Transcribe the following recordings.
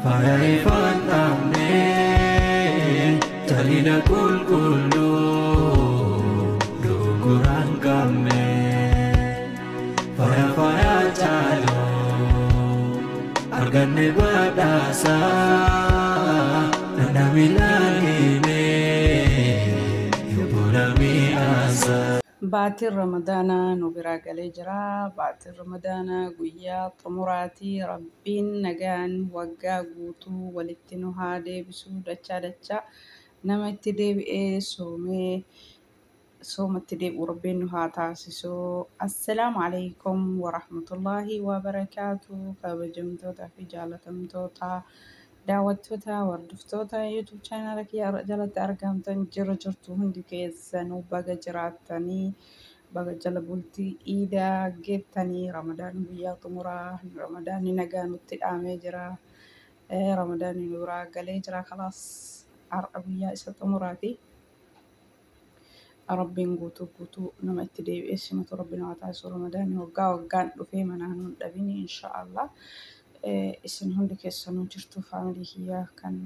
Faaya ifaan dhaabne taliila qulqulluu dogoggoraan qabne. Faaya faaya caalu arganne badhaasa dhandhame laalime yobola mi'aasa. Baatiin Ramadaanaa nu biraa galee jira. Baatiin Ramadaanaa guyyaa xumuraati. Rabbiin nagaan waggaa guutuu walitti nu haa deebisu dachaa dachaa. Nama itti deebi'ee soomee soomatti deebi'u Rabbiin nu haa taasisu. Assalaamu alaikum warahmatullaahi wabarakaatu. Kabajamtoota fi jaalatamtoota daawwattoota hordoftoota YouTube chaanaala kiyya jalatti argamtan jira jirtu hundi keessanuu baga jiraattanii baga jala bultii iidaa geettanii. Ramadaanni guyyaa xumuraa, Ramadaanni nagaa nutti dhaamee jira. Ramadaanni nu biraa galee jira, kalaas har'a guyyaa isa xumuraati. Rabbiin guutuu guutuu nama itti deebi'ee simatu Rabbi nu haa taasisu. Ramadaanni waggaa waggaan dhufee manaa nu hin dhabini insha Allah. Isin hundi keessanuu jirtu faamilii kiyyaa kan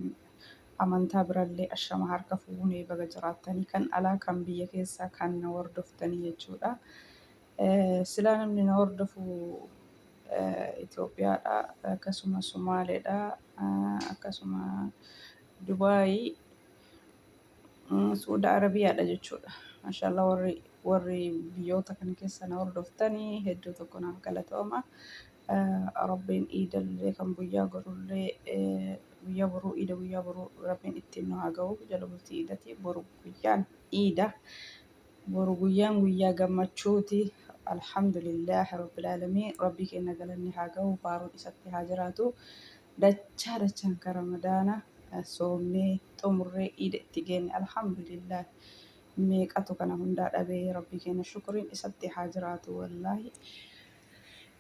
amantaa birallee ashama harka fuunee, baga jiraattanii, kan alaa kan biyya keessaa kan na hordoftanii jechuudha. Silaa namni na hordofu Itoophiyaadha, akkasuma Sumaaleedha, akkasuma Dubaayii, Suuda Arabiyaadha jechuudha. Maashaallah, warri biyyoota kana keessa na hordoftanii hedduu tokko naaf galatooma. Rabbiin iidallee kan guyyaa borullee, guyyaa boruu, iida guyyaa boruu Rabbiin ittiin nu haa ga'u. Jala bultii iidati boru guyyaan iida. Boru guyyaan guyyaa gammachuuti. Alhamdulillaahi Rabbil Aalamiin. Rabbii keenya galanni haa ga'u, faaruun isatti haa jiraatu. Dachaa dachaan kan Ramadaana soomnee xumurree iida itti geenne, alhamdulillah. Meeqatu kana hundaa dhabee? Rabbii keenya shukuriin isatti haa jiraatu wallaahi.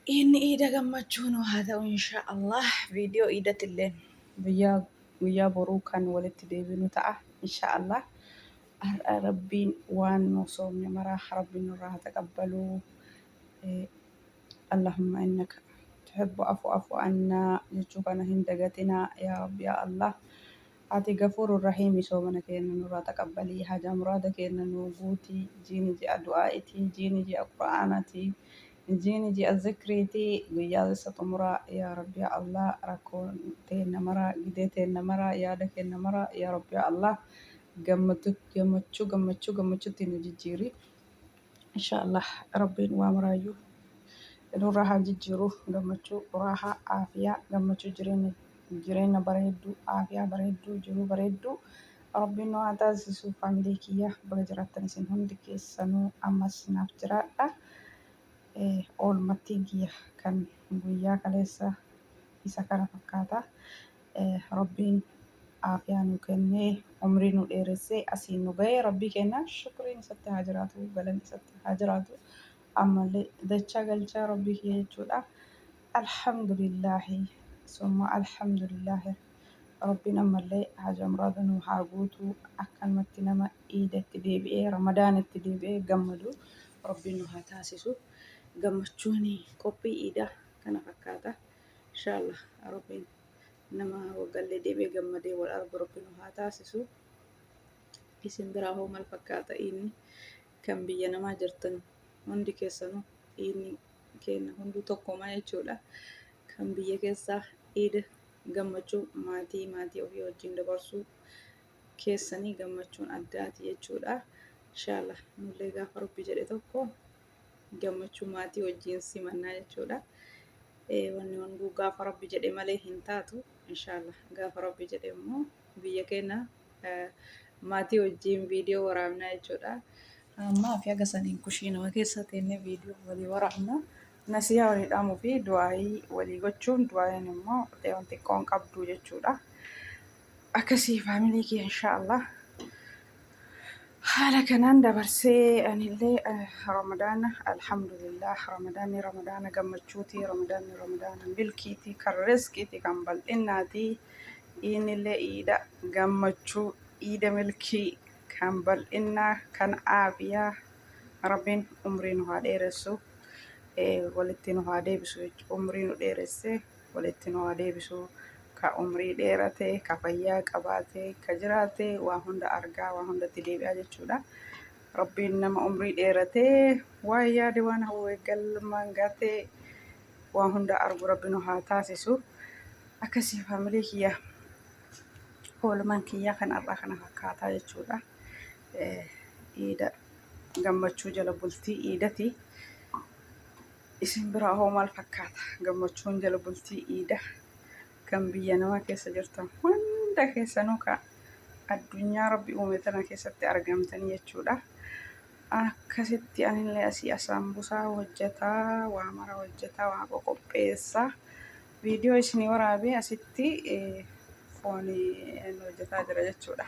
Inni iida gammachuu nu haa ta'u insha Allah. Viidiyoo iidatillee guyyaa guyyaa boruu kan walitti deebinu ta'a insha Allah. Har'a Rabbiin waan nu soomne maraa Rabbiin nurraa haa taqabbalu. Allahumma innaka tuhibbu afu afu annaa jechuu kana hin dagatinaa. Yaa Rabbi, yaa Allah, ati gafuurur rahiimi, soomana keenya nurraa taqabbalii, hajaa muraada keenya nuu guutii. Jiini ji'a du'aa'itii, jiini ji'a qur'aanatii, jiini ji'a zikriitii, guyyaa isa xumuraa. Yaa Rabbi, yaa Allah, rakkoo teenna maraa, gidee teenna maraa, yaada keenya maraa, yaa Rabbi, yaa Allah, gammachuu gammachuu gammachuutti nu jijjiiri insha Allah. Rabbiin waa maraayyuu nurraa haa jijjiiru. Gammachuu, raahaa, aafiyaa, gammachuu, jireenya jireenya bareedduu, aafiyaa bareedduu, jiruu bareedduu Rabbiin nu haa taasisu. Faamilii kiyya, baga jiraattan isin hundi keessanuu, ammas naaf jiraadha. Oolmattiin kiyya kan guyyaa kaleessa isa kana fakkaata. Rabbiin aafiyaa nu kennee, umrii nu dheeressee asiin nu ga'ee, Rabbii keenya shukriin isatti haa jiraatu, galanni isatti haa jiraatu. Ammallee dachaa galchaa Rabbii kiyya jechuudha. Alhamdulillaahi summa alhamdulillaahi. Rabbiin ammallee haja muraada nu haa guutu. Akkanumatti nama iidatti deebi'ee, Ramadaanatti deebi'ee gammadu Rabbiin nu haa taasisu. Gammachuun qophii iidaa kana fakkaata. Inshaallah Rabbiin nama waggallee deebi'ee gammadee wal argu Rabbi nu haa taasisu. Isin biraa hoo maal fakkaata iidni? Kan biyya namaa jirtan hundi keessanuu, iidni keenya hunduu tokkuma jechuudha. Kan biyya keessaa iida gammachuu maatii maatii ofii wajjin dabarsuu keessanii gammachuun addaati jechuudha. Inshaallah nullee gaafa Rabbi jedhe tokko gammachuu maatii wajjin simannaa jechuudha. Wanni hunduu gaafa Rabbi jedhe malee hin taatu. Inshaallah gaafa Rabbi jedhe immoo biyya keenya maatii wajjin viidiyoo waraabnaa jechuudha. Ammaa fi haga saniin kushiinama keessa teennee viidiyoo walii waraabna. Nasihaa walii dhaamuu fi du'aayii walii gochuun, du'aayiin immoo waan xiqqoon qabdu jechuudha. Akkasii faamilii kiyya, inshaallah. Haala kanaan dabarsee anillee Ramadaana, alhamdulillah. Ramadaanni Ramadaana gammachuuti, Ramadaanni Ramadaana milkiiti, kan riskiiti, kan bal'innaati. Innillee iida gammachuu, iida milkii, kan bal'innaa, kan aafiyaa. Rabbiin umrii nu haa dheeressu, walitti nu haa deebisu jechuudha. Umrii nu dheeressee walitti nu haa deebisu. Ka umrii dheerate, ka fayyaa qabaate, ka jiraate waa hunda argaa, waa hundatti deebi'aa jechuudha. Rabbiin nama umrii dheeratee waan yaade, waan hawwe galmaan gaatee waa hunda argu Rabbi nu haa taasisu. Akkasii family kiyya, oolmaan kiyyaa kan har'aa kana fakkaataa jechuudha. Iida gammachuu jala bultii iidati. Isin biraa hoo maal fakkaata? Gammachuun jala bultii iida kan biyya namaa keessa jirtan hunda keessanuu, ka addunyaa Rabbi uume tana keessatti argamtanii jechuudha. Akkasitti anillee asii asaambusaa hojjetaa, waa mara hojjetaa, waa qoqopheessaa. Viidiyoo isinii waraabee asitti foon hojjetaa jira jechuudha.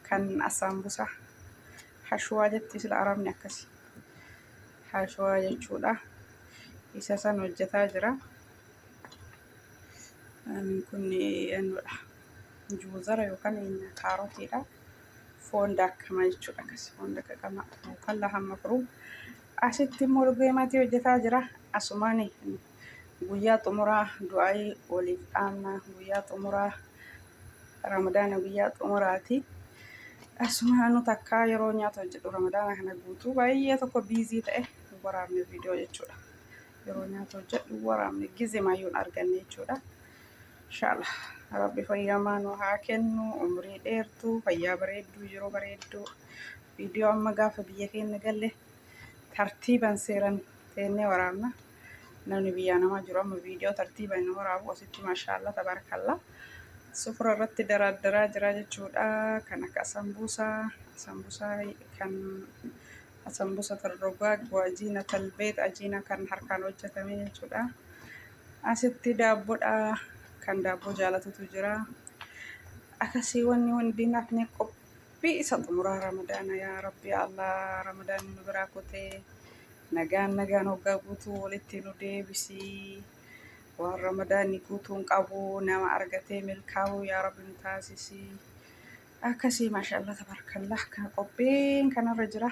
Kan asaambusaa hashuwaa jetti sila Arabni akkasi. Hashuwaa jechuudha. Isa san hojjetaa jira. Kun eenyudha? Juuzara yookaan kaarotiidha. Foon daakamaa jechuudha. Akkas foon daakamaa yookaan lahama firuun. Asitti immoo lugeemaatii hojjetaa jira. Asumaan guyyaa xumuraa du'aayii waliif dhaamna. Guyyaa xumuraa Ramadaana, guyyaa xumuraati. Asumaanuu takkaa yeroo nyaata hojjedhu Ramadaana kana guutuu baay'ee tokko busy ta'e waraabne viidiyoo jechuudha. Yeroo nyaata hojjedhu waraabne gizee maayyuun arganne jechuudha. Inshallah Rabbi fayyamaa nu haa kennu, umrii dheertuu, fayyaa bareedduu, yeroo bareedduu. Viidiyoo amma gaafa biyya keenya galle tartiiban seeran teennee waraabna. Namni biyyaa namaa jiru amma viidiyoo tartiiban hin waraabu. Asitti maashaallah tabarakallah. Sufura irratti daraaddaraa jira jechuudha. Kan akka sambuusaa, sambuusaa kan sambuusa tarrogaa ajiina talbeet, ajiina kan harkaan hojjetame jechuudha. Asitti daabboodha. Kan daabboo jaalatutu jira. Akkasii wanni hundi nafni qophii isa xumuraa Ramadaana. Yaa Rabbi Allah, Ramadaanni nu biraa kutee nagaan nagaan hoggaa guutuu walitti nu deebisii. Waan Ramadaanni guutuun qabu nama argatee milkaa'uu yaa Rabbi nu taasisii. Akkasii maashaallah tabarakallah, kan qophiin kanarra jira.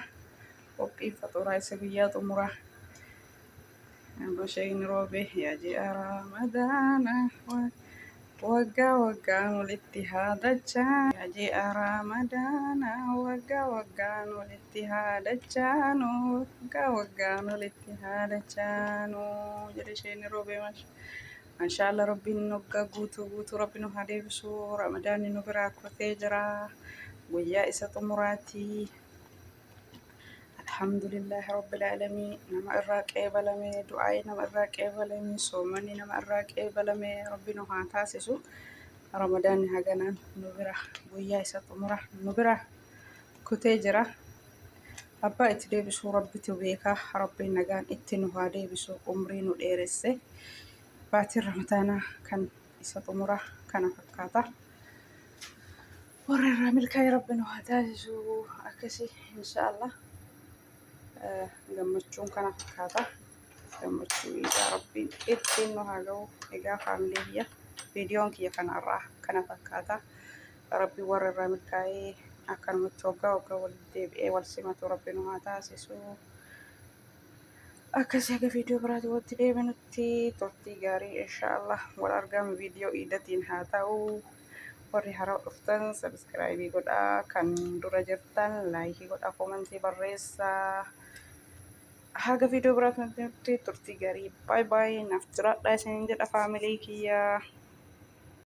Qophiin faxuuraa isa guyyaa xumuraa. Basheen roobe, yaa ji'a Ramadaana waggaa waggaan walitti haadachaa. Yaa ji'a Ramadaana waggaa waggaan walitti haadachaanu, waggaa waggaan walitti haadachaanu jedhe isheen roobe. Maashaallah, Rabbiin waggaa guutuu guutuu Rabbi nu haa deebisu. Ramadaanni nu biraa kutee jira. Guyyaa isa xumuraati. Alhamdulillahi Rabbil Aalamiin. Nama irraa qeebalame, du'aayi nama irraa qeebalame, soomanni nama irraa qeebalame Rabbi nu haa taasisu. Ramadaanni haganaan nu bira guyyaa isa xumura nu bira kutee jira. Abbaa itti deebisuu Rabbitu beeka. Rabbiin nagaan itti nu haa deebisu, umrii nu dheeresse. Baatiin Ramadaanaa kan isa xumura kana fakkaata. Warra irraa milkaa'e Rabbi nu haa taasisu. Akkasii inshaallah gammachuun kana fakkaata. Gammachuu iidaa Rabbiin ittiin nu haa ga'u. Egaa family kiyya, viidiyoon kiyya kanarraa kana fakkaata. Rabbiin warra irraa milkaa'ee akkanumatti waggaa waggaa walitti deebi'ee wal simatu Rabbi nu haa taasisu. Akkasii haga viidiyoo biraatti walitti deebinutti turtii gaarii, inshaallah wal argama viidiyoo iidatiin haa ta'u. Warri haaraa dhuftan subscribe godhaa, kan dura jirtan like godhaa, comment barreessaa. Haga viidiyoo biraatti turtii gaarii, bye bye, naaf jiraadhaa isiniin jedha family kiyya.